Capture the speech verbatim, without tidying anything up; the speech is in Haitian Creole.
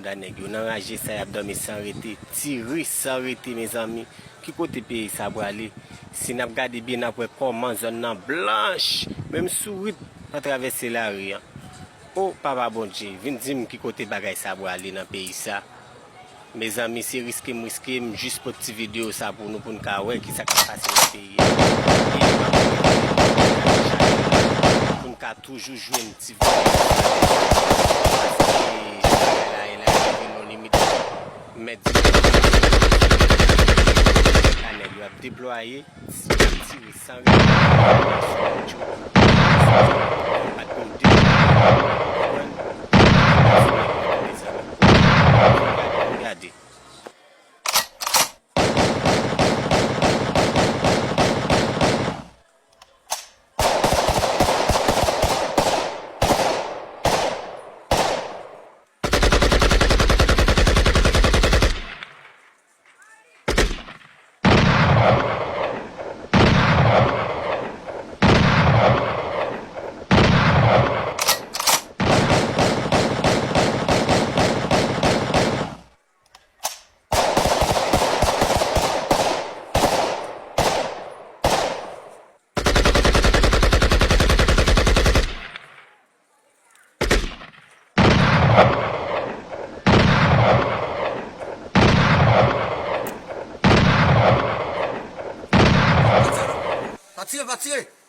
Banda nèg yo nan raje sa, y ap dòmi san rete, tire san rete, mezanmi. Ki kote peyi sa prale? Si n ap gade byen, n ap wè kòman zòn nan blanch. Menm sourit pa travèse lari an. O Papa Bondye, vin di m ki kote bagay sa prale nan peyi sa. Mezanmi, se riske m riske, m jis pote ti videyo sa pou nou, pou n ka wè ki sa k ap pase nan peyi a. Peyi pa pou n ka toujou jwenn ti videyo sa. Paske bagay la, e la rive nan limit. M mèt di, kanèl yo ap deplwaye. Tire san rete. Yo pa t pou yo deplwaye. Konprann? Gade. Pa tire, pa tire!